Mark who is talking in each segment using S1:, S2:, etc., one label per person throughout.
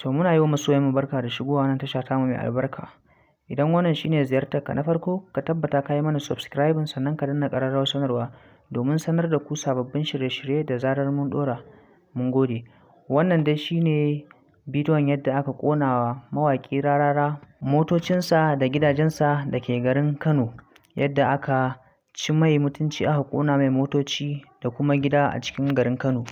S1: To muna yi wa masoyanmu barka da shigowa wannan tasha tamu mai albarka. Idan wannan shine ziyartar ka na farko, ka tabbata ka yi mana subscribing sannan ka danna ƙararrawar sanarwa domin sanar da ku sababbin shirye-shirye da zarar mun ɗora. Mun gode. Wannan dai shine bidiyon yadda aka ƙona wa mawaƙi Rarara motocinsa da gidajensa da ke garin Kano. Yadda aka ci mai mutunci, aka ƙona mai motoci da kuma gida a cikin garin Kano.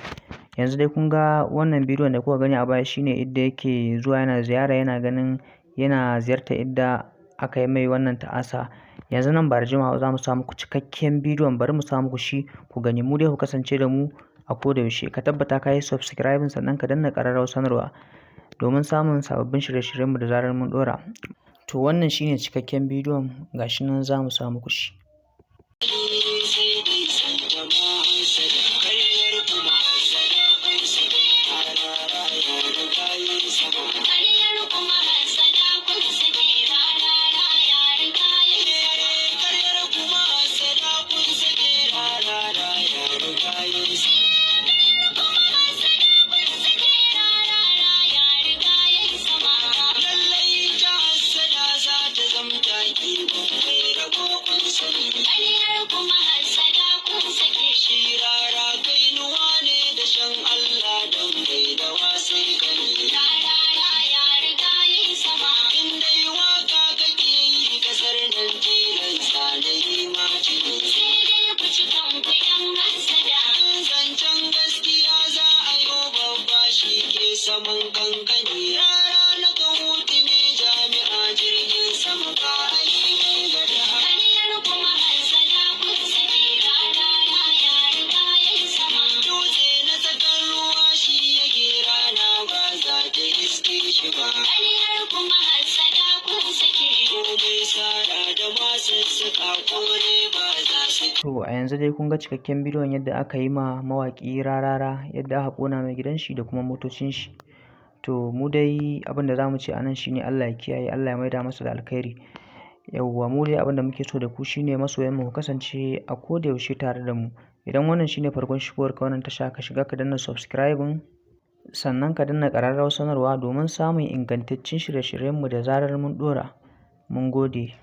S1: Yanzu dai kun ga wannan bidiyon da kuka gani a baya shine inda yake zuwa yana ziyara, yana ganin, yana ziyartar inda aka yi mai wannan ta'asa. Yanzu nan ba da jimawa za mu sa muku cikakken bidiyon, bari mu sa muku shi ku gani. Mu dai ku kasance da mu a koda yaushe. Ka tabbata ka yi subscribing sannan ka danna ƙararrawar sanarwa domin samun sababbin shirye-shiryenmu da zarar mun ɗora. To wannan shine cikakken bidiyon, gashi nan za mu sa muku shi.
S2: Saman kankani rara na kan hutu ne jami'a jirgin sama ba a yi mai gada.
S3: Kariyar kuma hassada kun sake, Rarara ya riga ya sama.
S2: Dutse na tsakar ruwa shi yake rana ba za ta iske shi ba.
S3: Kariyar kuma hassada kun sake.
S2: Komai sara da masussuka kore ba za su
S1: To a yanzu dai kun ga cikakken bidiyon yadda aka yi ma mawaƙi Rarara, yadda aka ƙona mai gidan shi da kuma motocin shi. To mu dai abin da za mu ce a nan shine Allah ya kiyaye, Allah ya maida masa da alkhairi. Yauwa, mu dai abin da muke so da ku shine masoyanmu ku kasance a koda yaushe tare da mu. Idan wannan shine farkon shigowar ka wannan tasha, ka shiga ka danna subscribing sannan ka danna ƙararrawar sanarwa domin samun ingantaccen shirye-shiryenmu da zarar mun ɗora. Mun gode.